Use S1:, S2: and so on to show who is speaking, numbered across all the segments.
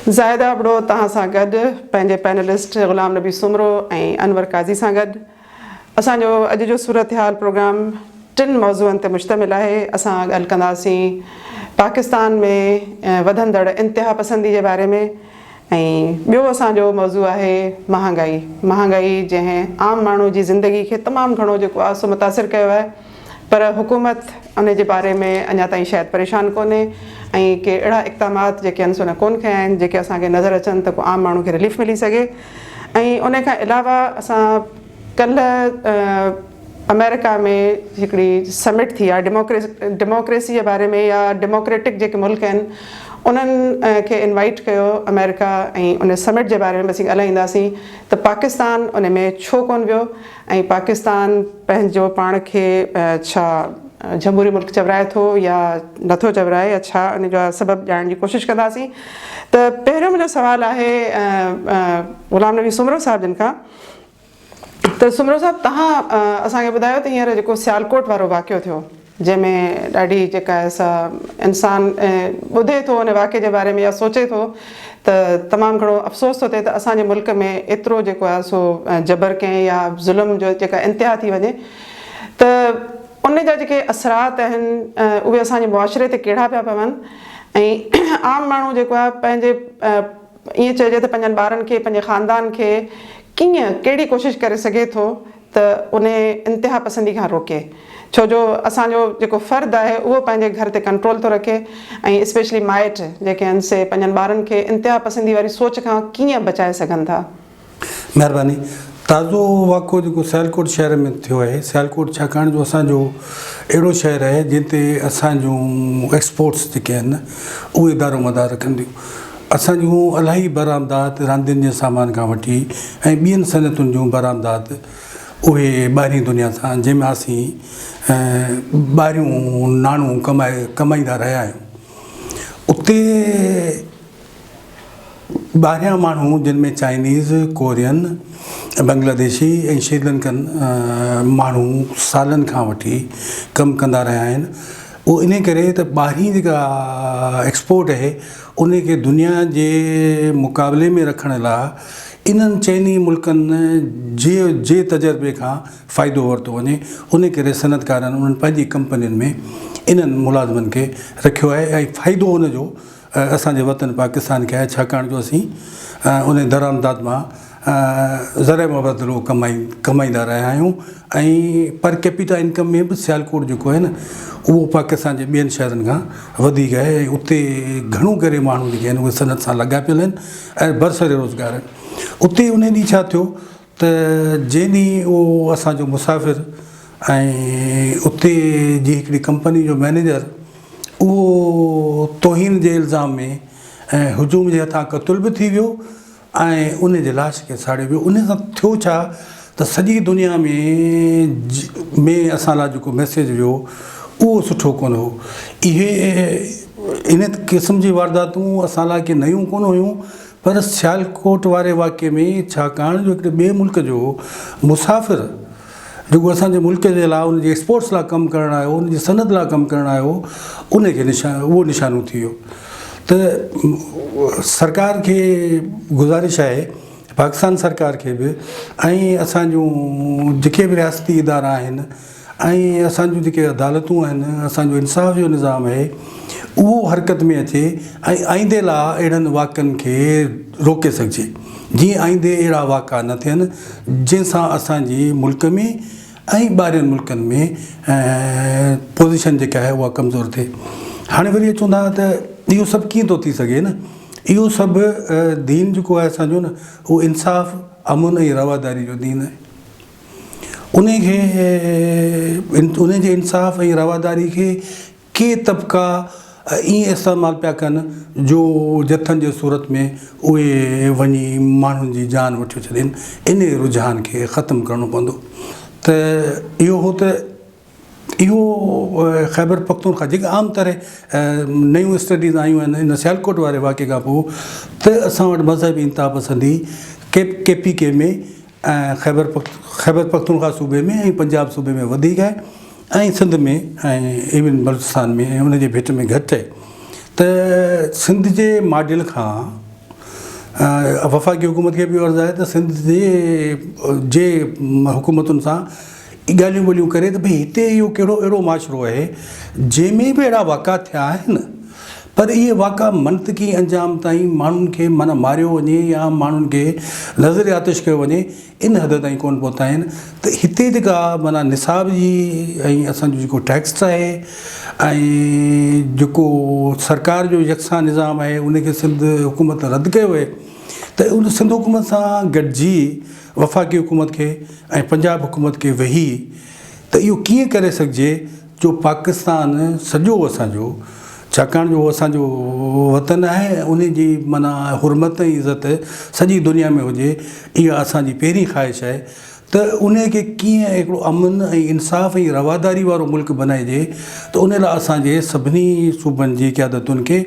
S1: زاهده ابڙو توهان سان گڏ پنهنجي پينلسٽ غلام نبي سومرو ۽ انور قاضي سان گڏ اسان جو اڄ جو صورتحال پروگرام ٽن موضوعن تي مشتمل آهي. اسان ڳالهه ڪنداسين پاڪستان ۾ وڌندڙ انتها پسندي جي باري ۾ ۽ ٻيو اسان جو موضوع آهي مهانگائي. مهانگائي جنهن عام ماڻهو جي زندگي کي تمام گهڻو جيڪو آهي سو متاثر ڪيو آهي پر حڪومت ان جي باري ۾ اڃا تائين شايد پريشان ڪونهي ۽ ڪي اهڙا اقدامات جيڪي آهن سو ان ڪونه کنيا آهن جيڪي اسان کي نظر اچن ته ڪو عام ماڻهو کي رليف ملي سگهي ۽ ان کان علاوه اسان ڪلهه آمريڪا ۾ هڪڙي سمٽ ٿي آهي ڊيموڪريسي جي باري ۾ يا ڊيموڪريٽڪ جيڪي ملڪ آهن انهن کي انوائيٽ ڪيو آمريڪا ۽ ان سمٽ جي باري ۾ به اسين ڳالهائينداسين ته پاڪستان ان ۾ ڇو ڪونه ويو ۽ پاڪستان پنهنجو پاڻ کي ڇا جمهوري ملڪ چورائي ٿو يا نٿو چورائي يا ڇا ان جا سبب ڄاڻڻ جي ڪوشش ڪنداسين ته پهريون منهنجو سوال آهي غلام نبي سومرو صاحب جن کان ته سومرو صاحب توهان اسان کي ٻڌايو ته هينئر جيڪو سيالڪوٽ وارو واقعو ٿيو جنهن ۾ ڏاڍي جيڪا آهي سا انسان ٻڌي ٿو ان واقعي جي باري ۾ يا سوچي ٿو ته تمام گهڻو افسوس ٿو ٿئي ته اسان جي ملڪ ۾ ايترو جيڪو آهي سو جبر ڪنهن يا ظلم جو جيڪا انتها ٿي وڃي ته ان جا جيڪي اثرات آهن اهي اسان جي معاشري تي ڪهڙا پيا پون ۽ عام ماڻهو جيڪو آهي پنهنجي ائين چئجي ته پنهنجن ٻارن کي پنهنجي خاندان کي ڪيئن ڪهڙي ڪوشش ڪري سگهي ٿو ته انهي انتها پسندي کان روڪي ڇو جو اسان جو جيڪو فرد آهي اهو پنهنجي گهر تي ڪنٽرول ٿو رکي ۽ اسپيشلي مائٽ جيڪي آهن سي پنهنجن ٻارن کي انتها پسندي واري سوچ کان ڪيئن بچائي سگهن ٿا.
S2: مهرباني. تازو واقعو جيڪو سيالڪوٽ شهر ۾ ٿيو آهي، سيالڪوٽ ڇاڪاڻ جو اسان جو اهڙو شهر آهي جنهن تي اسان جون ايڪسپورٽس جيڪي آهن اهي دارومدار رکن ٿيون. اسان جون الاهي برآمدات راندين جي سامان کان وٺي ۽ ٻين صنعتن جون برآمدات اهي ٻاهرين دنيا سان جنهن مان اسين ٻاهريون ناڻو ڪمائي ڪمائيندا رهيا آهيون اتي ٻاهريان ماڻهو جن ۾ چائنيز، ڪورين، بنگلاديشي ۽ شريلنڪن ماڻهو سالن کان وٺي ڪم ڪندا رهيا آهن اهو انهي ڪري ته ٻاهرين جيڪا ايڪسپورٽ اهي انهي کي دنيا جي مقابلي ۾ رکڻ لاء انهن چئني ملڪن جي جي تجربي کان فائدو ورتو وڃي انهي ڪري صنعتڪارن انهن پنهنجي ڪمپنين ۾ انهن ملازمن کي رکيو آهي ۽ فائدو ان جو اسان جي وطن پاڪستان کي آهي ڇاڪاڻ جو اسين انهي درآمدات مان زرع مبادلو ڪمائي ڪمائيندا رهيا آهيون ۽ پر ڪيپيٽا انڪم ۾ به سيالڪوٽ جيڪو آهي نه اهو پاڪستان جي ٻين شهرن کان وڌيڪ آهي ۽ اتي گهڻو ڪري ماڻهو جيڪي آهن اهي صنعت سان لڳا پيل آهن ۽ برسر روزگار آهن اتي انهي ڏينهن ڇا ٿيو ته جنهن ڏينهن اهو اسان جو مسافر ۽ اتي جي هڪڙي ڪمپني جو مئنيجر اهو توهين جي الزام ۾ هجوم جي هٿان قتل به ٿي ويو ۽ ان جي لاش کي ساڙيو ويو. ان سان ٿيو ڇا ته سڄي دنيا ۾ ۾ اسان لاء جيڪو ميسيج ويو اهو سٺو ڪونه هو. اهي ان قسم جي وارداتون اسان لاء ڪي نيون ڪونه هيون پر سيالڪوٽ واري واقعي ۾ ڇاڪاڻ جو هڪڙي ٻئي ملڪ جو مسافر جيڪو اسان جي ملڪ جي لاء ان جي ايڪسپورٽس لاء ڪم ڪرڻ آيو ان جي صنعت لاء ڪم ڪرڻ آيو ان کي نشان اهو نشانو ٿي ويو ته سرڪار کي گذارش آهي پاڪستان سرڪار کي به ۽ اسان جون جيڪي به رياستي ادارا آهن ۽ اسان جون جيڪي عدالتون آهن اسان جو انصاف جو نظام آهي اهو حرڪت ۾ اچي ۽ آئيندي لاء اهڙن واقعن کي روڪي سگهجي جيئن آئيندي اهڙا واقعا نه ٿين جنهن سان اسان جي ملڪ ۾ ۽ ٻاهرين ملڪن ۾ پوزيشن جيڪا آهي اها ڪمزور ٿئي. هاڻي وري اچون ٿا ته اهو سڀ ڪيئن ٿو ٿي سگهي نه اهو سڀ دين جيڪو آهي اسان جو نه اهو انصاف، امن ۽ رواداري جو دين آهي. انهي کي انهي جي انصاف ۽ رواداري کي ڪي طبقا ائين استعمال پيا ڪن جو جٿن جي صورت ۾ اهي وڃي ماڻهن جي جان وٺيو ڇڏين. انهي رجحان کي ختم ڪرڻو پوندو ته اهو هو ته اهو خيبر پختونخوا جيڪي عام طرح نيون اسٽڊيز آيون آهن ان سيالڪوٽ واري واقعي کان پوء ته اسان وٽ مذهبي انتها پسندي ڪي ڪي پي ڪي ۾ ۽ خيبر پختونخوا صوبي ۾ ۽ پنجاب صوبي ۾ وڌيڪ آهي. ۽ سنڌ ۾ ۽ ايون بلوچستان ۾ ۽ ان جي ڀيٽ ۾ گهٽ آهي ته سنڌ جي ماڊل کان وفاقي حڪومت کي به اهو عرض آهي ته سنڌ جي جي حڪومتن سان ڳالهيون ٻولهيون ڪري ته ڀئي هتي اهو ڪهڙو اهڙو معاشرو آهي جنهن ۾ به اهڙا واقعا ٿيا آهن پر اهي واقعا منطقي انجام تائين ماڻهن کي معنيٰ ماريو وڃي يا ماڻهن کي نظر آتش ڪيو وڃي ان حد تائين ڪونه پهتا آهن ته هتي جيڪا معنيٰ نصاب جي ۽ اسان جو جيڪو ٽيڪسٽ آهي ۽ جيڪو سرڪار جو يڪسان نظام آهي ان کي سنڌ حڪومت رد ڪيو آهي ته ان سنڌ حڪومت سان گڏجي وفاقي حڪومت کي ۽ پنجاب حڪومت کي ويهي ته اهو ڪيئن ڪري سگهجي جو پاڪستان سڄو اسان جو ڇاڪاڻ جو اسان جو وطن آهي ۽ ان جي معنيٰ حرمت ۽ عزت سڄي دنيا ۾ هجي اها اسان جي پهرين خواهش آهي ته ان کي ڪيئن هڪڙو امن ۽ انصاف ۽ رواداري وارو ملڪ بنائجي ته ان لاء اسان جي سڀني صوبن جي قيادتن کي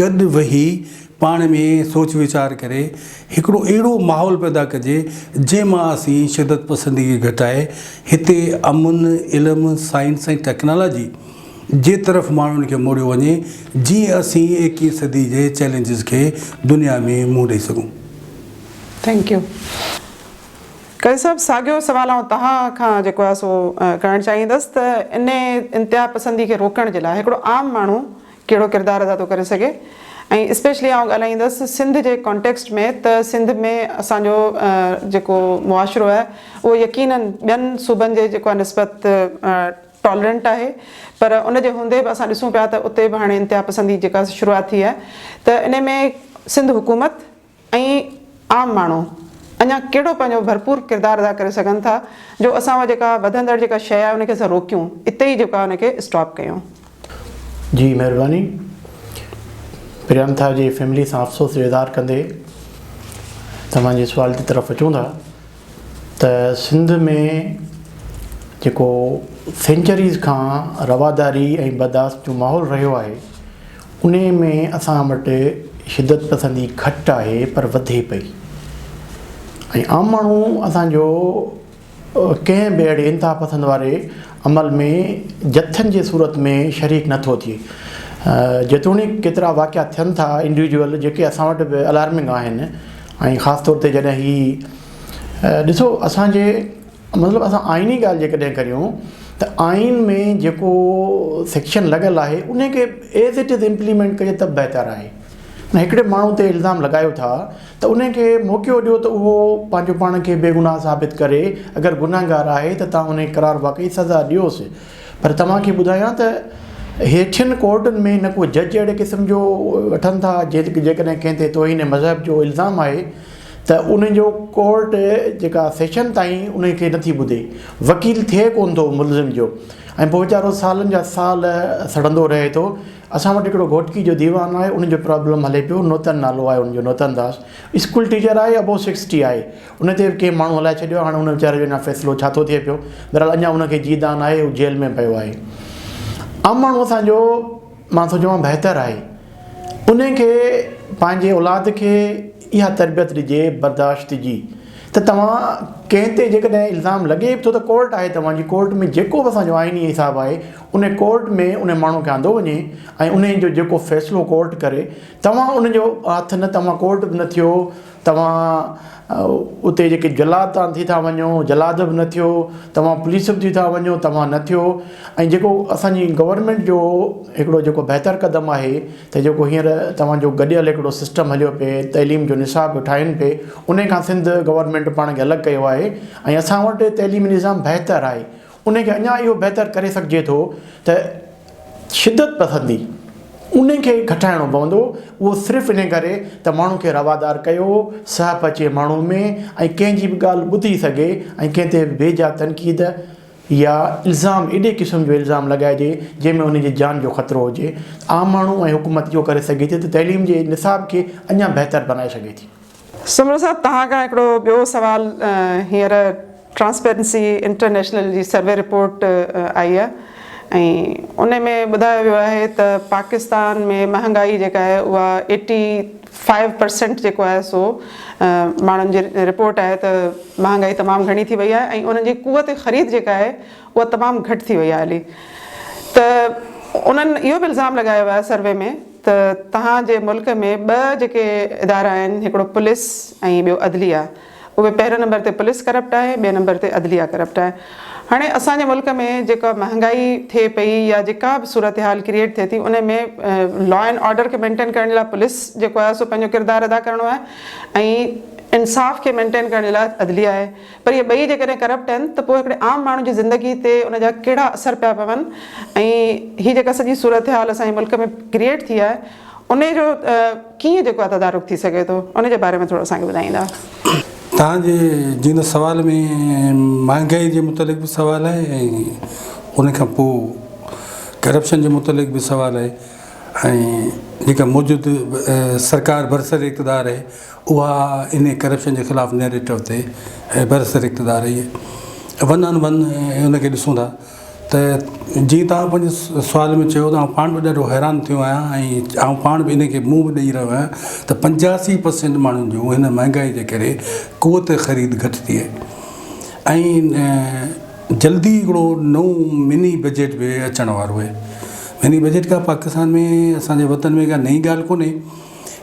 S2: گڏ ويهي پاڻ ۾ سوچ ويچار ڪري هڪڙو اهڙو ماحول پيدا ڪجي جنهن مان اسين شدت پسندي کي گهٽائي هتي امن، علم، سائنس ۽ ٽيڪنالاجي جي طرف ماڻهن کي موڙيو وڃي جيئن اسين ايڪيهين صدي جي چئلينجز کي دنيا ۾ منهن ڏئي سگهون.
S1: Thank you Qazi صاحب ساڳيو سوال آئون توهان کان جيڪو آهي سو ڪرڻ چاهيندس ته انهي انتها پسندي کي روڪڻ جي لاء هڪڙو عام ماڻهو ڪهڙو ڪردار ادا ٿو ڪري سگهي ۽ اسپيشلي آئون ڳالهائيندس سنڌ جي ڪانٽيڪسٽ ۾ ته سنڌ ۾ اسان جو جيڪو معاشرو آهي اهو يقينن ٻين صوبن جي جيڪو آهي نسبت ٽالرنٽ آهي پر ان جي هوندي به اسان ڏسون پيا ته اتي به هاڻي انتها پسندي جيڪا شروعات ٿي آهي ته ان ۾ سنڌ حڪومت ۽ عام ماڻهو اڃا ڪهڙو پنهنجو ڀرپور ڪردار ادا ڪري سگهن ٿا جو اسان اها جيڪا وڌندڙ جيڪا شيء آهي ان کي اسان روڪيون اتي ئي جيڪو آهي ان کي اسٽاپ ڪيون.
S3: جي مهرباني پريانٿا جي فيملي سان افسوس جو اظهار ڪندي توهان جي سوال جي طرف اچون ٿا ته سنڌ ۾ جيڪو سينچريز کان رواداري ۽ برداشت جو ماحول رهيو آهي انهي ۾ اسان وٽ شدت پسندي گهٽ آهي پر وڌي پئي ۽ عام ماڻهو اسان جو ڪنهن به اهڙي انتها پسند واري عمل ۾ جٿن جي صورت ۾ شريڪ نٿو ٿئي جيتوڻيڪ ڪيترا واقعا ٿين ٿا انڊيوجول جيڪي اسان وٽ به الارمنگ آهن ۽ خاص طور تي جڏهن هي ڏسو اسان جي مطلب اسان آئيني ڳالهه جيڪڏهن ڪريون ته آئين ۾ جيڪو سيڪشن لڳل آهي ان کي ايز it is implement ڪجي ته بهتر آهي هڪڙي ماڻهو تي الزام لڳايو ٿا ته ان کي موقعو ڏيو ته اهو پنهنجو پاڻ کي بيگناهه ثابت ڪري اگر گناهگار آهي ته توهان ان کي قرار واقعي سزا ڏيوس پر توهان کي ٻڌايان ته هيٺين ڪورٽن ۾ نه ڪو جج اهڙي قسم جو وٺن ٿا جيڪڏهن ڪنهن تي توهين مذهب جو الزام آهي ته ان جو ڪورٽ جيڪا سيشن تائين ان کي نٿي ٻڌي وڪيل ٿئي ڪونه ٿو ملزم جو ۽ پوء ويچارو سالن جا سال سڙندو رهي ٿو اسان وٽ هڪڙو گهوٽڪي جو ديوان آهي ان جو پرابلم هلي پيو نوتن نالو آهي ان جو نوتن داس اسڪول ٽيچر آهي ابو سڪسٽي آهي ان تي به ڪنهن ماڻهو هلائي ڇڏيو آهي هاڻي ان ويچاري جو اڃا فيصلو ڇا ٿو ٿئي پيو بهرحال اڃا ان کي جيئدان آهي هو جيل ۾ پيو آهي عام ماڻهو اسان جو مان ٿو چوان بهتر آهي ان کي پنهنجي اولاد کي اها تربيت ڏجي برداشت جي ته توهان ڪنهن تي جيڪڏهن الزام لڳي به ٿو ته ڪورٽ آهي توهان جي ڪورٽ ۾ جيڪو به اسان جو آئيني حساب آهي ان ڪورٽ ۾ ان ماڻهو کي آندو وڃي ۽ ان جو جيڪو فيصلو ڪورٽ ڪري توهان ان جو هٿ نه توهان ڪورٽ به نه ٿيو توهان اتي جيڪي جلاد تان ٿي ٿا وڃو جلاد به نه ٿيو توهان پوليس به ٿي ٿا وڃو توهان نه ٿيو ۽ جيڪو اسان جي گورنمينٽ جو هڪڙو جيڪو بهتر قدم آهي ته جيڪو هينئر توهان جو گڏيل هڪڙو سسٽم هليو پئي تعليم جو نصاب ٺاهين پئي ان کان سنڌ گورنمينٽ پاڻ کي الڳ ڪيو آهي ۽ اسان وٽ تعليمي نظام بهتر آهي ان کي اڃا اهو بهتر ڪري سگهجي ٿو ته شدت پسندي ان کي گهٽائڻو پوندو اهو صرف ان ڪري ته ماڻهو کي روادار ڪيو سهپ اچي ماڻهو ۾ ۽ ڪنهن جي به ڳالهه ٻڌي سگهي ۽ ڪنهن تي به بيجا تنقيد يا الزام ايڏي قسم جو الزام لڳائجي جنهن ۾ ان جي جان جو خطرو هجي عام ماڻهو ۽ حڪومت اهو ڪري سگهي ٿي ته تعليم جي نصاب کي اڃا بهتر بنائي سگهي ٿي.
S1: سومرو صاحب توهان کان هڪڙو ٻيو سوال هينئر ٽرانسپيرنسي انٽرنيشنل جي سروي رپورٽ آئي آهي ۽ ان ۾ ٻڌايو ويو آهي ته پاڪستان ۾ مهانگائي جيڪا آهي اها ايٽي فائيو پرسينٽ جيڪو آهي سو ماڻهن جي رپورٽ آهي ته مهانگائي تمام گهڻي ٿي وئي آهي ۽ انهن جي قوت خريد جيڪا آهي اها تمام گهٽ ٿي وئي آهي هلي ته انهن اهو به الزام لڳايو آهي سروي ۾ ته توهان جي ملڪ ۾ ٻه جيڪي ادارا آهن هڪڙو پوليس ۽ ٻيو عدليه اهي پهرين نمبر تي پوليس ڪرپٽ آهي ٻئي نمبر تي عدليه ڪرپٽ آهي هاڻي اسان جي ملڪ ۾ جيڪا مهانگائي ٿئي پئي يا جيڪا به صورتحال ڪريئيٽ ٿئي ٿي ان ۾ لا اينڊ آرڊر کي مينٽين ڪرڻ جي لاء پوليس جيڪو آهي سو پنهنجو ڪردار ادا ڪرڻو آهي ۽ انصاف کي مينٽين ڪرڻ جي لاء عدليه آهي پر اهي ٻئي جيڪڏهن ڪرپٽ آهن ته پوء هڪڙي عام ماڻهو جي زندگي تي ان جا ڪهڙا اثر پيا پون ۽ هي جيڪا سڄي صورتحال اسان جي ملڪ ۾ ڪريئيٽ ٿي آهي ان جو ڪيئن جيڪو آهي تدارڪ ٿي سگهي ٿو ان جي باري ۾ ٿورو اسان کي ٻڌائيندا.
S2: توهان جي جيئن ته سوال ۾ مهانگائي جي متعلق به سوال آهي ۽ ان کان پوء ڪرپشن جي متعلق به سوال آهي ۽ جيڪا موجود سرڪار برسر اقتدار آهي اها انهي ڪرپشن جي خلاف نيريٽو تي برسر اقتدار رهي آهي. ون آن ون ان کي ڏسون ٿا ته جيئن توهان پنهنجي سوال ۾ چيو ته آئون پاڻ به ڏاڍو حيران ٿيو آهيان ۽ آئون پاڻ به انهي کي منهن به ڏئي رهيو آهيان ته 85 پرسينٽ ماڻهن جون هن مهانگائي جي ڪري قوت خريد گهٽ ٿي آهي ۽ جلدي هڪڙو نئون مني بجيٽ به اچڻ وارو آهي. مني بجيٽ ڪا پاڪستان ۾ اسان جي وطن ۾ ڪا نئين ڳالهه ڪونهي.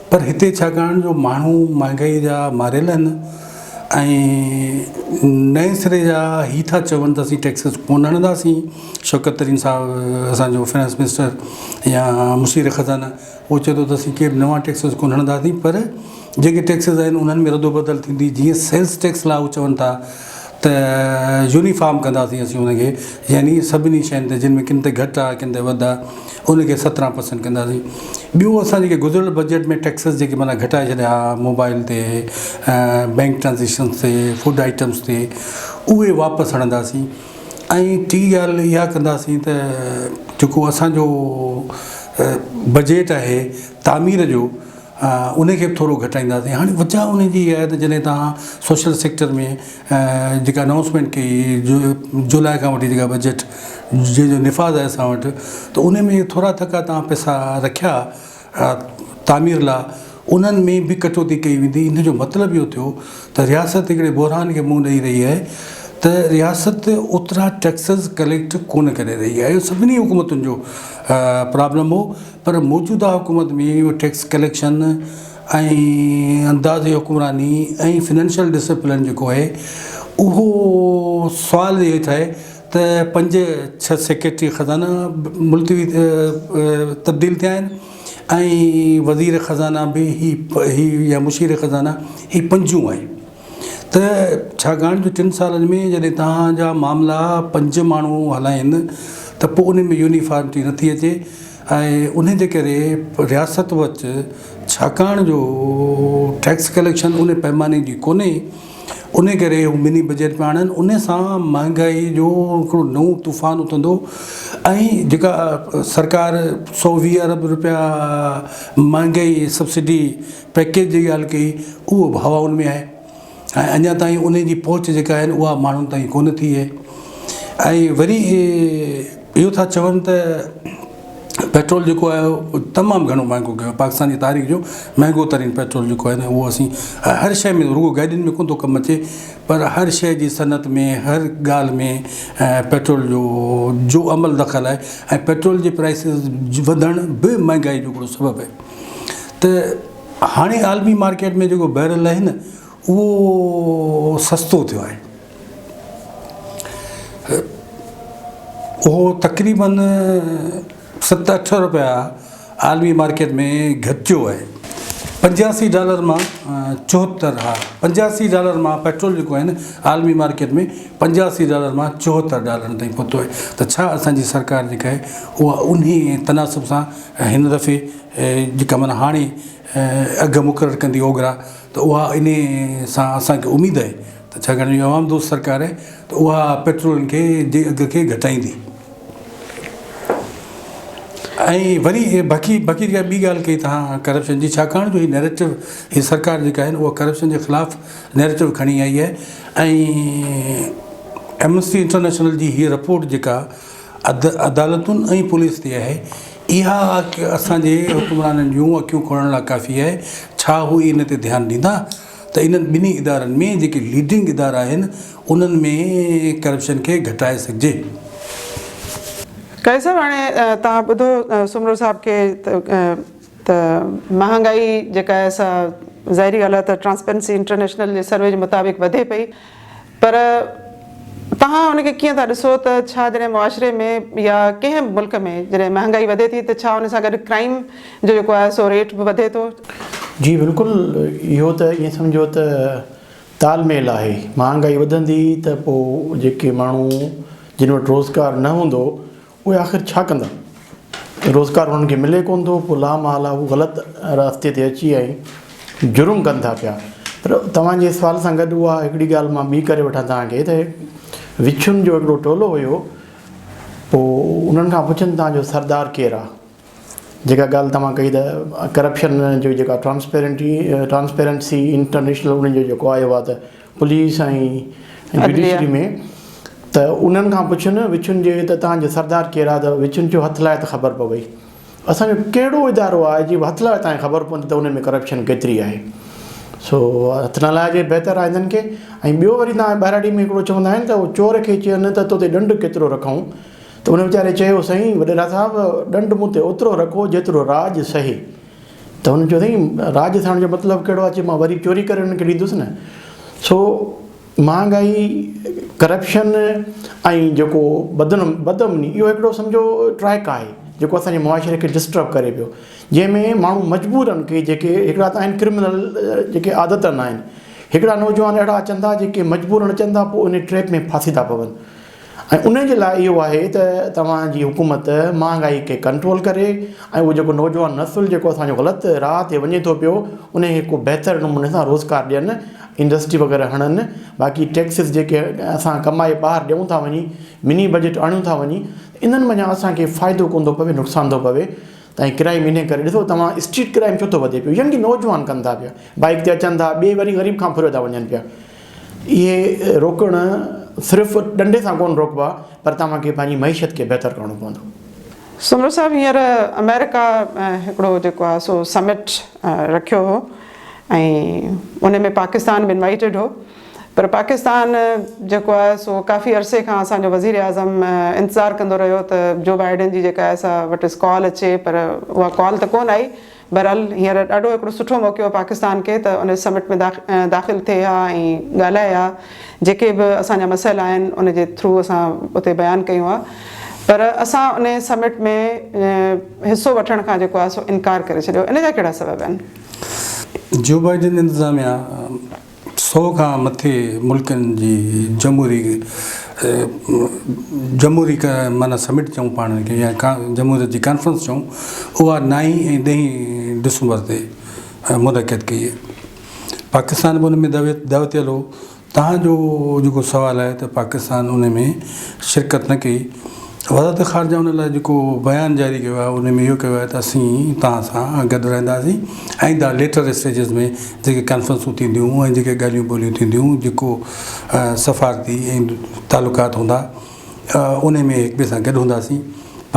S2: پر هتي ڇاڪاڻ جو ماڻهو مهانگائي جا ماريل آهن ۽ نئين سري جا هي ٿا چون ته اسين ٽيڪسز ڪونه هڻنداسين شوڪت ترين صاحب اسانجو فنانس منسٽر يا مشير خزانه اهو چئي ٿو ته اسين ڪي به نوان ٽيڪسز ڪونه هڻنداسين پر جيڪي ٽيڪسز آهن انهن ۾ ردو بدل ٿيندي جيئن سيلز ٽيڪس لاء هو چون ٿا ته يونيفارم ڪنداسين اسين ان کي يعني سڀني شين تي جن ۾ ڪن تي گهٽ آهي ڪن تي وڌ آهي ان کي 17 پرسنٽ ڪنداسين ٻيو اسان جيڪي گذريل بجيٽ ۾ ٽيڪسز جيڪي معنيٰ گهٽائي ڇڏيا موبائل تي بينڪ ٽرانزيڪشنس تي فوڊ آئٽمس تي اهي واپس هڻنداسين ۽ ٽي ڳالهه اها ڪنداسين ته جيڪو اسانجو بجيٽ آهي تعمير جو ان کي به ٿورو گهٽائينداسين هاڻي وجهه ان جي اها آهي ته جڏهن توهان سوشل سيڪٽر ۾ جيڪا انائونسمينٽ ڪئي جولاء کان وٺي جيڪا بجيٽ جنهن جو نفاذ آهي اسان وٽ ته ان ۾ ٿورا ٿڪا توهان پئسا رکيا تعمير لاء انهن ۾ به ڪٽوتي ڪئي ويندي ان جو مطلب اهو ٿيو ته رياست هڪڙي بحران کي منهن ڏئي رهي آهي ته رياست اوترا ٽيڪسز ڪليڪٽ ڪونه ڪري رهي آهي اهو سڀني حڪومتن جو پرابلم هو پر موجوده حڪومت ۾ اهو ٽيڪس ڪليڪشن ۽ انداز حڪمراني ۽ فنانشل ڊسپلن جيڪو آهي اهو سوال جي هيٺ آهي ته پنج ڇهه سيڪريٽري خزانه ملتوي تبديل ٿيا آهن ۽ وزير خزانه به هي هي يا مشير خزانه هي پنجون آهي ته ڇاڪاڻ جو ٽن سالن ۾ جڏهن توهان جا معاملا پنج ماڻهو هلائين ته پوء ان ۾ يونيفارمٽي نٿي اچي ۽ ان جي ڪري رياست وٽ ڇاڪاڻ جو ٽيڪس ڪليڪشن ان پيماني جي ڪونهي ان ڪري هو مني بجيٽ پيا آڻن ان سان مهانگائي جو هڪڙو نئون طوفان اٿندو ۽ جيڪا سرڪار 120 ارب روپيا مهانگائي سبسڊي پيڪيج جي ڳالهه ڪئي اهو به هوائن ۾ آهي ۽ اڃا تائين ان جي پهچ جيڪا آهي اها ماڻهن تائين ڪونه ٿي آهي ۽ وري اهو ٿا چون ته پيٽرول جيڪو آهي اهو تمام گهڻو مهانگو ڪيو پاڪستان جي تاريخ جو مهانگو ترين پيٽرول جيڪو آهي نه اهو اسين هر شيء ۾ رڳو گاڏين ۾ ڪونه ٿو ڪم اچي پر هر شيء جي صنعت ۾ هر ڳالهه ۾ پيٽرول جو جو عمل دخل آهي ۽ پيٽرول جي پرائسز وڌڻ به مهانگائي جو هڪڙو سبب آهي ته هاڻي عالمي مارڪيٽ ۾ جيڪو بيرل آهي نه اهو سستو ٿيو آهي اهو تقريبن 7 8 روپيا عالمي مارڪيٽ ۾ گهٽيو آهي 85 ڊالر مان 74 ها 85 ڊالر مان پيٽرول جيڪو آهي نه عالمي مارڪيٽ ۾ 85 ڊالر مان 74 ڊالرن تائين پهتو آهي ته ڇا اسان جي سرڪار جيڪا آهي اها انهي تناسب سان هن دفعي جيڪا معنيٰ هاڻي اگهه مقرر ڪندي اوگرا ته اها انهي سان اسان کي اميد آهي ته ڇاڪاڻ جو عوام دوست سرڪار آهي ته اها پيٽرول کي جي اگهه کي گهٽائيندي ۽ وري باقي باقي جيڪا ٻي ڳالهه ڪئي توهان ڪرپشن جي ڇاڪاڻ جو هي نيريٽو هي سرڪار جيڪا آهي اها ڪرپشن جي خلاف نيريٽو کڻي آئي آهي ۽ ايمنسٽي انٽرنيشنل جي هي رپورٽ جيڪا عدالتن ۽ پوليس تي آهي، اها اسان جي حڪمرانن جون اکيون کولڻ لاء ڪافي آهي، ڇا هو ان تي ڌيان ڏيندا ته انهن ٻنهي ادارن ۾ جيڪي ليڊنگ ادارا آهن انهن ۾ ڪرپشن کي گهٽائي سگهجي.
S1: قاضي صاحب هاڻي توهان ٻڌو سومرو صاحب کي ته. ته مهانگائي جيڪا آهي سا ظاهري ڳالهه آهي ته ٽرانسپيرنسي انٽرنيشنل جي سروي جي مطابق وڌي پئي پر توهان ان کي ڪيئن ٿا ڏسو ته ڇا جڏهن معاشري ۾ يا ڪنهن به ملڪ ۾ جڏهن مهانگائي وڌي ٿي ته ڇا ان سان گڏ ڪرائيم جو جيڪو آهي سو ريٽ به وڌي ٿو؟
S3: جي بلڪل اهو ته ائين سمجهو ته تال ميل آهي مهانگائي وڌندي ته پوء جيڪي ماڻهو جن وٽ روزگار نه هوندو اهي آخر ڇا ڪندا؟ روزگار انهن کي ملي ڪونه ٿو، پوء لامحاله هو غلط راستي تي اچي ۽ جرم ڪن ٿا پيا. پر توهان جي سوال سان گڏ اها هڪڙي ڳالهه مان ٻي ڪري وٺان توهان کي ته وڇون جو هڪڙو ٽولو هيو، پوء انهن کان پڇن توهان جو سردار ڪير آ؟ جيڪا ڳالهه توهان ڪئي ته ڪرپشن جو جيڪا ٽرانسپيرنٽي ٽرانسپيرنسي انٽرنيشنل انهن جو جيڪو آيو آ ته پوليس ۽ جڊيشري ۾ ته انهن کان پڇن وڇن جي ته توهان جو سردار ڪير آهي ته وڇن چيو هٿ لاء ته خبر پوي اسان جو ڪهڙو ادارو آهي جي هٿ لاء توهان کي خبر پوندي ته ان ۾ ڪرپشن ڪيتري آهي سو هٿ نه لائجي بهتر آهي هنن کي ۽ ٻيو وري توهان ٻهراڙي ۾ هڪڙو چوندا آهن ته چور کي چين ته تو تي ڏنڊ ڪيترو رکون ته ان ويچاري چيو سائين وڏيرا صاحب ڏنڊ مون تي اوترو رکو جيترو راڄ سهي ته هن چيو سائين راڄ سهڻ جو مطلب ڪهڙو آهي؟ چي مان وري چوري ڪري انهن کي ڏيندس نه. سو مهانگائي، ڪرپشن ۽ جيڪو بدامني اهو هڪڙو سمجهو ٽرائڪ آهي جيڪو اسان جي معاشري کي ڊسٽرب ڪري پيو جنهن ۾ ماڻهو مجبور آهن ڪي جيڪي هڪڙا ته آهن ڪرمنل جيڪي عادتن آهن هڪڙا نوجوان اهڙا اچن ٿا جيڪي مجبورن اچن ٿا پوء ان ٽريپ ۾ ڦاسي ٿا پون. ۽ ان جي لاء اهو آهي ته توهان جي حڪومت مهانگائي کي ڪنٽرول ڪري ۽ اهو جيڪو نوجوان نسل جيڪو اسان جو غلط راهه تي وڃي ٿو پيو ان کي ڪو بهتر نموني سان روزگار ڏين انڊسٽري وغيره هڻن باقي ٽيڪسز جيڪي اسان ڪمائي ٻاهر ڏيون ٿا وڃي مني بجيٽ آڻيون ٿا وڃي انهن منجهان اسان کي فائدو ڪونه ٿو پوي نقصان ٿو پوي ۽ ڪرائيم انهي ڪري ڏسو توهان اسٽريٽ ڪرائيم ڇو ٿو وڌي پيو ينگ نوجوان ڪن ٿا پيا بائيڪ تي اچن ٿا ٻئي وري غريب کان ڦريو ٿا وڃن پيا اهي روڪڻ صرف ڏنڊي سان ڪونه روڪبا پر توهان کي پنهنجي معيشت کي بهتر ڪرڻو پوندو.
S1: سومرو صاحب هينئر آمريڪا هڪڙو جيڪو آهي سو سمٽ رکيو هو ۽ ان ۾ پاڪستان به انوائيٽيڊ هو پر پاڪستان جيڪو آهي سو ڪافي عرصي کان اسان جو وزير اعظم انتظار ڪندو رهيو ته جو بائيڊن جي جيڪا آهي سا وٽس ڪال اچي پر اها ڪال ته ڪونه آئي بهرحال هينئر ڏاڍو هڪڙو سٺو موقعو هو پاڪستان کي ته ان سمٽ ۾ داخل ٿئي ها ۽ ڳالهائي ها جيڪي به اسان جا مسئلا آهن ان جي ٿرو اسان اتي بيان ڪيون ها پر اسان ان سمٽ ۾ حصو وٺڻ کان جيڪو آهي سو انڪار ڪري ڇڏيو ان جا ڪهڙا سبب آهن؟
S2: جو بائيڊن انتظاميا سو کان مٿي ملڪن جي جمهوري جمهوري معنيٰ سمٽ چئون پاڻ ان کي يا جمهوريت جي ڪانفرنس چئون اها نائين ۽ ڏهين ڊسمبر تي منعقد ڪئي پاڪستان به ان ۾ دعوتيل هو تان جو جيڪو سوال آهي ته پاڪستان ان ۾ شرڪت نه ڪئي وزارت خارجه ان لاء جيڪو بيان جاري ڪيو آهي ان ۾ اهو ڪيو آهي ته اسين توهان سان گڏ رهنداسين ۽ دا ليٽر اسٽيجز ۾ جيڪي ڪانفرنسون ٿينديون ۽ جيڪي ڳالهيون ٻولهيون ٿينديون جيڪو سفارتي ۽ تعلقات هوندا ان ۾ هڪ ٻئي سان گڏ هونداسين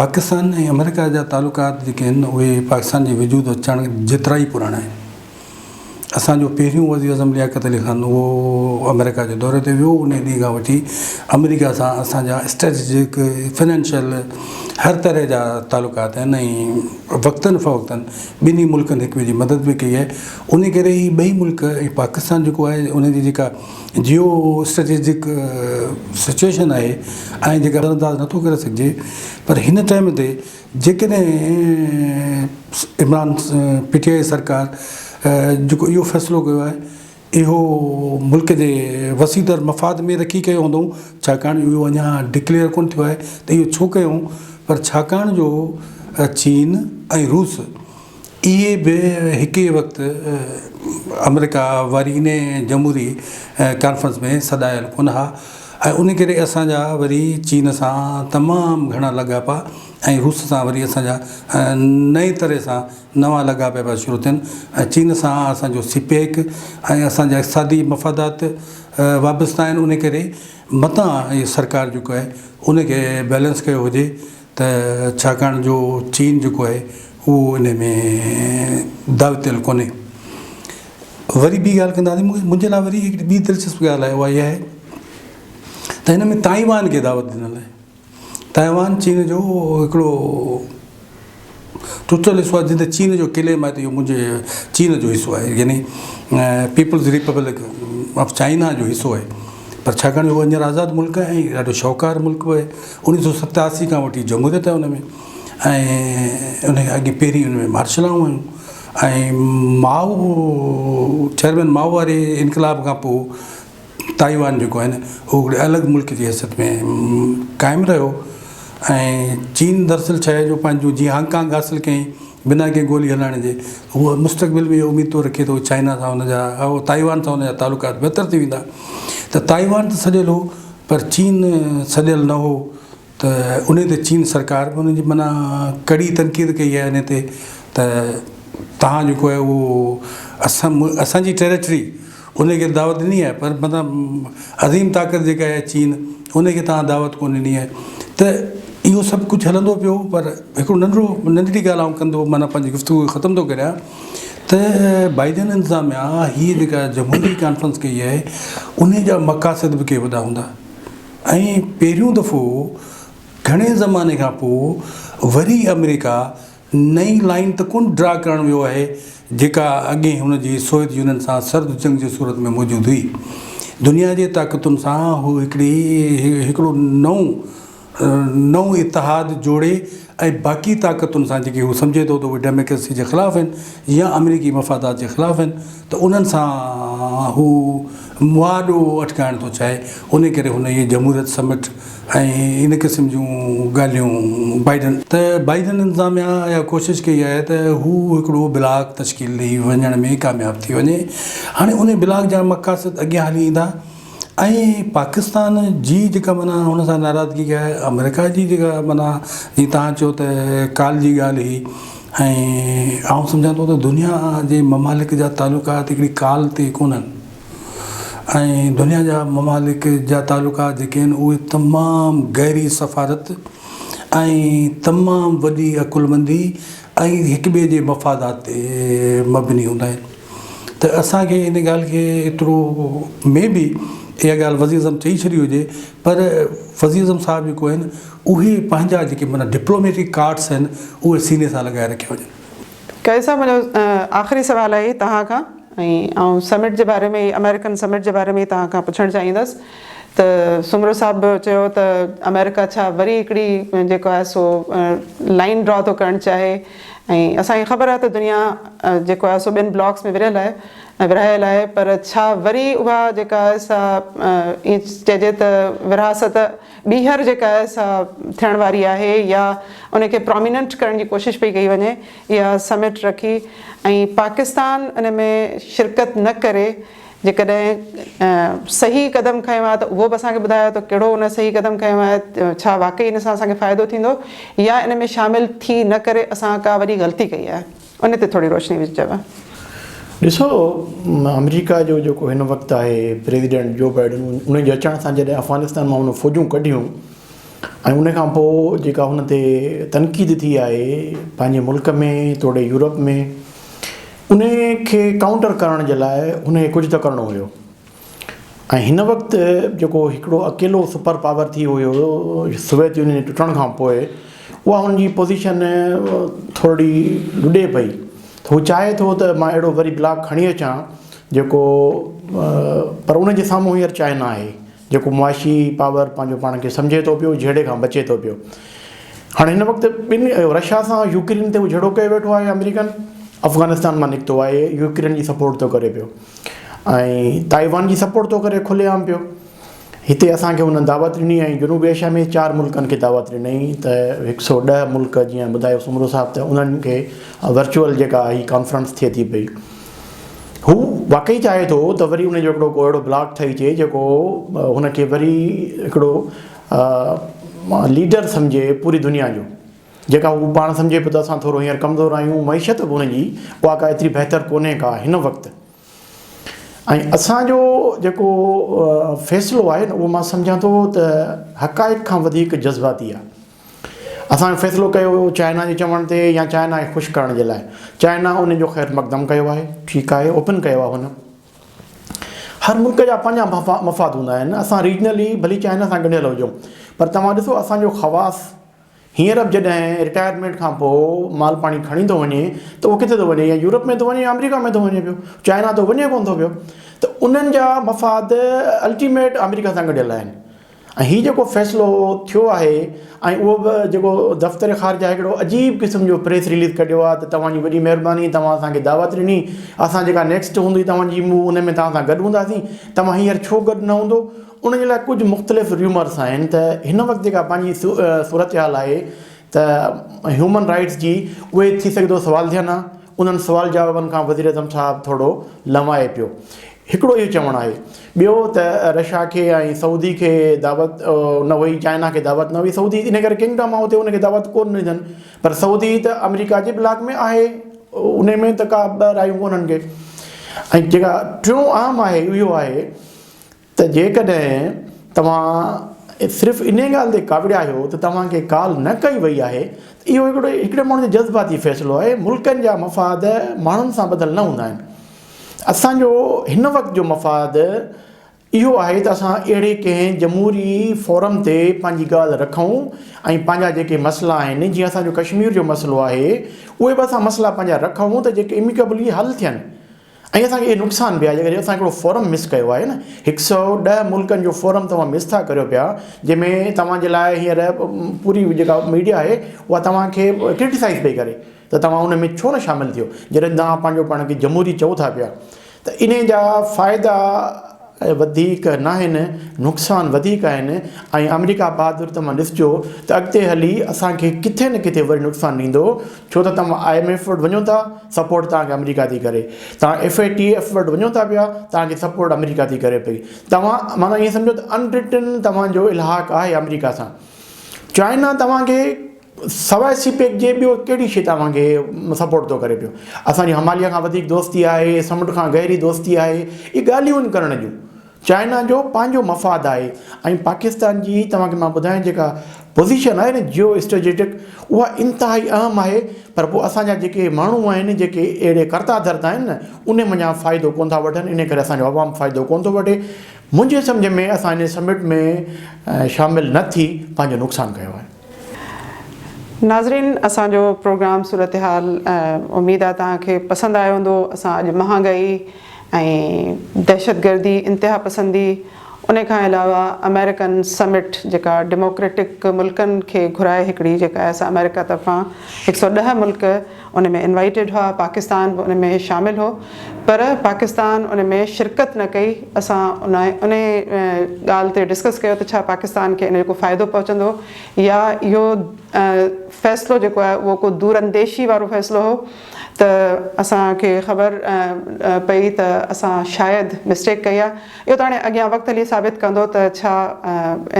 S2: پاڪستان ۽ آمريڪا جا تعلقات جيڪي آهن اهي پاڪستان جي وجود اچڻ جيترا ئي پراڻا آهن اسان جو پهريون وزيراعظم لياقت علي خان اهو آمريڪا جي دوري تي ويو ان ڏينهن کان وٺي آمريڪا سان اسان جا اسٽريٽجڪ فنانشل هر طرح جا تعلقات آهن ۽ وقتن فوقتن ٻنهي ملڪن هڪ ٻئي جي مدد به ڪئي آهي ان ڪري هي ٻئي ملڪ ۽ پاڪستان جيڪو آهي ان جي جيڪا جيو اسٽريٽجڪ سچويشن آهي ۽ جيڪا نظر انداز نٿو ڪري سگهجي پر هن ٽائيم تي جيڪڏهن عمران پي ٽي آء سرڪار جيڪو اهو فيصلو ڪيو آهي اهو ملڪ جي وسيع تر مفاد ۾ رکي ڪيو هوندو ڇاڪاڻ جو اهو اڃا ڊڪليئر ڪونه ٿيو آهي ته اهو ڇو ڪيو پر ڇاڪاڻ جو چين ۽ روس اهي به هڪ ئي وقت آمريڪا واري انهي جمهوري ڪانفرنس ۾ سڏايل ڪونه ها ۽ ان ڪري اسان جا وري چين سان تمام گهڻا لاڳاپا ۽ روس سان وري اسان جا نئين طرح سان نوان لاڳاپا پيا شروع ٿين ۽ چين سان اسان جو سي پيڪ ۽ اسان جا اقتصادي مفادات وابسته آهن ان ڪري متان هي سرڪار جيڪو آهي ان کي بيلنس ڪيو هجي ته ڇاڪاڻ جو چين جيڪو آهي اهو ان ۾ دعوتيل ڪونهي. وري ٻي ڳالهه ڪنداسين منهنجي لاء وري هڪڙي ٻي دلچسپ ڳالهه آهي اها اها آهي ته هن ۾ تائيوان کي دعوت ڏنل آهي. تائيوان چين جو هڪڙو ٽوٽل حصو آهي جيئن ته چين جو ڪليم آهي ته اهو منهنجي چين جو حصو آهي يعني پيپلز ريپبلڪ آف چائنا جو حصو آهي پر ڇاڪاڻ جو اهو هينئر آزاد ملڪ آهي ۽ ڏاڍو شاهوڪار ملڪ به آهي 1987 کان وٺي جمهوريت آهي ان ۾ ۽ ان کان اڳي پهرين ان ۾ مارشلائون هيون ۽ مائو چيئرمين مائو واري انقلاب کان پوء تائيوان جيڪو آهي نه اهو هڪڙي الڳ ملڪ جي حيثيت ۾ قائم رهيو ۽ چين دراصل ڇا آهي جو پنهنجو جيئن هانگ ڪانگ حاصل ڪيائين بنا ڪنهن گولي هلائڻ جي هو مستقبل ۾ اهو اميد ٿو رکي ته چائنا سان هن جا تائيوان سان هن جا تعلقات بهتر ٿي ويندا ته تائيوان ته سڏيل هو پر چين سڏيل نه هو ته انهي تي چين سرڪار به ان جي معنيٰ ڪڙي تنقيد ڪئي آهي انهي تي ته توهان جيڪو آهي اهو اسان اسان جي ٽيريٽري ان کي دعوت ڏني آهي پر معنيٰ عظيم طاقت جيڪا آهي چين ان کي توهان دعوت ڪونه ڏني آهي ته اهو سڀ ڪجهه هلندو پيو پر هڪڙو ننڍڙو ننڍڙي ڳالهه آئون ڪندو معنيٰ پنهنجي گفتگو کي ختم ٿو ڪريان ته بائيڊن انتظاميا هيء جيڪا جمهوري ڪانفرنس ڪئي آهي انهي جا مقاصد به ڪي وڏا هوندا. ۽ پهريون دفعو گهڻي زماني کان پوء وري آمريڪا نئين لائين ته ڪونه ڊرا ڪرڻ ويو آهي جيڪا اڳئين هن جي سوويت يونين سان سرد جنگ جي صورت ۾ موجود هئي. دنيا جي طاقتن سان هو هڪڙي هڪڙو نئون نئون اتحاد جوڙي ۽ باقي طاقتن سان جيڪي هو سمجهي ٿو ته اهي ڊيموڪريسي جي خلاف آهن يا آمريڪي مفادات جي خلاف آهن ته انهن سان هو مهاڏو اٽڪائڻ ٿو چاهي ان ڪري هن اهي جمهوريت سمٽ ۽ ان قسم جون ڳالهيون بائيڊن ته بائيڊن انتظاميا اها ڪوشش ڪئي آهي ته هو هڪڙو بلاڪ تشڪيل ڏئي وڃڻ ۾ ڪامياب ٿي وڃي هاڻي ان بلاڪ جا مقاصد اڳيان هلي ايندا ۽ پاڪستان جي جيڪا معنيٰ هن سان ناراضگي آهي آمريڪا جي جيڪا معنيٰ جيئن توهان چيو ته ڪالهه جي ڳالهه هئي ۽ آئون سمجهان ٿو ته دنيا جي ممالڪ جا تعلقات هڪڙي ڪال تي ڪونهن ۽ دنيا جا ممالڪ جا تعلقات جيڪي آهن اهي تمام گهري سفارت ۽ تمام وڏي عقلمندي ۽ هڪ ٻئي جي مفادات تي مبني هوندا آهن. ته اسان کي ان ڳالهه کي ايترو مي بي اها ڳالهه وزير اعظم چئي ڇڏي هجي پر وزير اعظم صاحب جيڪو آهن اهي پنهنجا جيڪي معنيٰ ڊپلوميٽڪ ڪارڊس آهن اهي سيني سان لڳائي رکيا وڃن.
S1: قاضي صاحب منهنجو آخري سوال آهي توهان کان ۽ آئون سمٽ جي باري ۾ آمريڪن سمٽ جي باري ۾ توهان کان پڇڻ چاهيندس ته سومرو صاحب به چيو ته آمريڪا ڇا وري هڪڙي جيڪو آهي سو لائين ڊرا ٿو ڪرڻ چاهي ۽ اسان کي خبر آهي ته دنيا جيڪو آهي سو ٻن بلاڪس ۾ ورهيل آهي ۽ ورهايل آهي پر ڇا وري اها جيڪا آهي سا ائين چئجي ته ورهاست ٻيهر جيڪا آهي سا ٿيڻ واري آهي يا ان کي پراميننٽ ڪرڻ جي ڪوشش پئي ڪئي وڃي اها سمٽ رکي ۽ پاڪستان ان ۾ شرڪت نه ڪري جيڪڏهن صحيح قدم کنيو آهي ته اهو به اسان کي ٻڌايو ته ڪهڙو ان صحيح قدم کنيو آهي، ڇا واقعي ان سان اسان کي فائدو ٿيندو يا ان ۾ شامل ٿي نه ڪري اسان ڪا وڏي غلطي ڪئي آهي، ان تي ٿوري روشني وجهجو.
S3: ڏسو آمريڪا جو جيڪو هن وقت آهي پريزيڊنٽ جو بائيڊن ان جي اچڻ سان جڏهن افغانستان مان هن فوجون ڪڍيون ۽ ان کان پوء جيڪا هن تي تنقيد ٿي آهي پنهنجي ملڪ ۾ توڙي يورپ ۾ ان کي ڪائونٽر ڪرڻ جي لاء هن کي ڪجهه ته ڪرڻو هيو ۽ هن وقت جيڪو هڪڙو اڪيلو سپر پاور ٿي ويو هيو سوويت يونين جي ٽٽڻ کان پوء اها هن جي پوزيشن ٿورڙي لڏي پئي ته هو چاهي ٿو ته مان اهڙو وري بلاڪ کڻي اچان جيڪو پر ان جي سامهون هينئر چائنا آهي جيڪو معاشي پاور پنهنجو پاڻ کي سمجهي ٿو پيو جهيڙي کان بچي ٿو پيو هاڻي هن وقت ٻن رشيا سان يوڪرين تي هو جهيڙو ڪيو ويٺو آهي آمريڪن افغانستان مان نڪتو آهي يوڪرين جي سپورٽ ٿو ڪري پيو ۽ تائيوان جي سپورٽ ٿو ڪري کلي عام پيو هتي اسان کي هن دعوت ڏني ۽ جنوبي ايشيا ۾ چار ملڪن کي دعوت ڏني ته هڪ سو ڏهه ملڪ جيئن ٻڌايو سومرو صاحب ته انهن کي ورچوئل جيڪا هي ڪانفرنس ٿئي ٿي پئي هو واقعي چاهي ٿو ته وري ان جو هڪڙو ڪو اهڙو بلاڪ ٺهي اچي جيڪو هن کي وري هڪڙو ليڊر سمجهي پوري دنيا جو جيڪا هو پاڻ سمجهي پيو ته اسان ٿورو هينئر ڪمزور آهيون معيشت به هن جي اها ڪا ايتري بهتر ڪونهي ڪا هن وقت ۽ اسان جو جيڪو فيصلو آهي نه اهو مان سمجهان ٿو ته حقائق کان وڌيڪ جذباتي آهي اسان فيصلو ڪيو هيو چائنا جي چوڻ تي يا چائنا کي خوش ڪرڻ جي لاء. چائنا ان جو خير مقدم ڪيو آهي، ٺيڪ آهي، اوپن ڪيو آهي هن. هر ملڪ جا پنهنجا مفاد هوندا آهن، اسان ريجنلي ڀلي چائنا سان ڳنڍيل هجون پر توهان ڏسو اسان جو خواص هينئر به جڏهن رٽائرمينٽ کان پوء مال پاڻي کڻي ٿو وڃي ته اهو ڪٿي ٿو وڃي يا يورپ ۾ ٿو وڃي يا آمريڪا ۾ ٿو وڃي پيو چائنا ته وڃي ڪونه ٿو پيو ته انهن جا مفاد الٽيميٽ آمريڪا سان ڳنڍيل آهن ۽ هي جيڪو فيصلو ٿيو آهي ۽ اهو به جيڪو دفتر خارجه هڪڙو عجيب قسم جو پريس رليز ڪڍيو آهي ته توهان جي وڏي مهرباني توهان اسان کي دعوت ڏني اسان جيڪا نيڪسٽ هوندي توهان جي موو ان ۾ توهان سان گڏ هونداسين توهان هينئر ڇو گڏ نه هوندو ان جي لاء ڪجهه مختلف ريومرس آهن ته هن وقت جيڪا پنهنجي صورتحال آهي ته هيومن رائٽس جي اهي ٿي سگهي ٿو سوال ٿين ها انهن سوال جوابن کان وزيراعظم صاحب ٿورو لنوائي پيو هڪڙو اهو چوڻ آهي ٻيو ته رشيا کي ۽ سعودي کي دعوت نه هئي چائنا کي دعوت نه هئي سعودي ان ڪري ڪنگڊم آهي اتي ان کي دعوت ڪونه ڏني اٿن پر سعودي ته آمريڪا جي بلاڪ ۾ آهي ان ۾ ته ڪا ٻه رايون ڪونهن ڪي ۽ جيڪا ٽيون اهم آهي اهو آهي ته جيڪڏهن توهان صرف انهيء ڳالهه تي ڪاوڙيا آهيو ته توهان کي ڪال نه ڪئي وئي آهي ته اهو هڪڙو هڪڙي ماڻهو جو جذباتي فيصلو آهي. ملڪن جا مفاد ماڻهن سان ٻڌل نه هوندا آهن. اسان جو هن وقت جو مفاد اهو آهي ته اسان اهڙي ڪنهن جمهوري فورم تي پنهنجي ڳالهه رکون ۽ پنهنجا جيڪي مسئلا آهن جيئن اسان جو ڪشمير جو مسئلو آهي اهي به اسان مسئلا پنهنجا رکون ته جيڪي اميڪبلي حل ٿين. ۽ اسان کي اهو نقصان به آهي جيڪڏهن اسان هڪڙو فورم مس ڪيو آهي نه هڪ سئو ڏهه ملڪن جو فورم توهان مس ٿا ڪريو پيا جنهن ۾ توهان جي لاء هينئر پوري جيڪا ميڊيا آهي اها توهان کي ڪرٽيسائز پئي ڪري ته توهان ان ۾ ڇو نه شامل ٿيو جڏهن توهان پنهنجو پاڻ کي جمهوري چئو ٿا پيا ته انهي جا فائدا وڌيڪ ناهن نقصان وڌيڪ آهن ۽ آمريڪا بهادر توهان ڏسجو ته اڳتي هلي اسان کي ڪٿي نه ڪٿي وري نقصان ڏيندو ڇو ته توهان I M F وٽ وڃو ٿا سپورٽ توهان کي آمريڪا ٿي ڪري توهان ايف اي ٽي ايف وٽ وڃو ٿا پيا توهان کي سپورٽ آمريڪا ٿي ڪري پئي توهان معنيٰ ائين سمجهو ته ان رٽن توهان جو الحاق آهي آمريڪا سان چائنا توهان کي سواء سي پيڪ جي ٻيو ڪهڙي شي توهان کي سپورٽ ٿو ڪري پيو اسان جي هماليه کان وڌيڪ دوستي آهي سمنڊ کان گهري دوستي آهي اهي ڳالهيون آهن ڪرڻ جون چائنا جو پنهنجو مفاد آهي ۽ پاڪستان جي توهان کي مان ٻڌايان جيڪا پوزيشن آهي نه جيو اسٽريٽجڪ اها انتهائي اهم آهي پر پوء اسان جا جيڪي ماڻهو آهن جيڪي اهڙي ڪرتا ڌرتا آهن نه ان منجهان فائدو ڪونه ٿا وٺن ان ڪري اسان جو عوام فائدو ڪونه ٿو وٺي منهنجي سمجهه ۾ اسان ان سمٽ ۾ شامل نه ٿي پنهنجو نقصان ڪيو آهي.
S1: ناظرين اسان جو پروگرام صورتحال اميد آ توهان کي پسند آيو هوندو اسان اڄ مهانگائي ۽ دهشتگردي انتها پسندي ان کان علاوه آمريڪن سمٽ جيڪا ڊيموڪريٽڪ ملڪن کي گهرائي هڪڙي جيڪا آهي سا آمريڪا طرفان 110 ملڪ ان ۾ انوائيٽيڊ هئا پاڪستان به ان ۾ شامل هو پر پاڪستان ان ۾ شرڪت نه ڪئي اسان ان ان ڳالهه تي ڊسڪس ڪيو ته ڇا پاڪستان کي ان جو ڪو فائدو پهچندو يا اهو فيصلو جيڪو آهي اهو ڪو دور انديشي وارو فيصلو هو ته اسان کي خبر پئي ته اسان شايد مسٽيڪ ڪئي آهي اهو ته هاڻي اڳيان وقت هلي ثابت ڪندو ته ڇا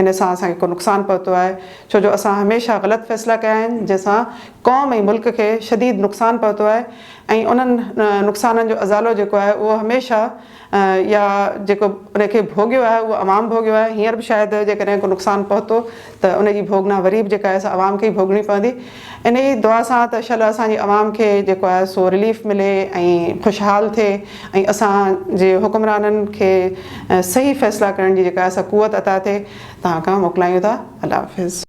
S1: ان سان اسان کي ڪو نقصان پهتو آهي ڇو جو اسان هميشه غلط فيصلا ڪيا آهن جنهن سان قوم ۽ ملڪ کي شديد نقصان پهتو آهي ۽ انهن نقصانن جو ازالو جيڪو آهي اهو هميشه يا جيڪو ان کي ڀوڳيو آهي اهو عوام ڀوڳيو آهي هينئر به شايد جيڪڏهن ڪو نقصان پهتو ته ان جي ڀوڳنا وري به جيڪا آهي سا عوام کي ئي ڀوڳڻي پوندي ان ئي دعا سان ته شل اسان جي عوام کي جيڪو آهي سو رليف ملي ۽ خوشحال ٿئي ۽ اسان جي حڪمرانن کي صحيح فيصلا ڪرڻ جي جيڪا آهي سا قوت عطا ٿئي توهان کان موڪلايون ٿا الله حافظ.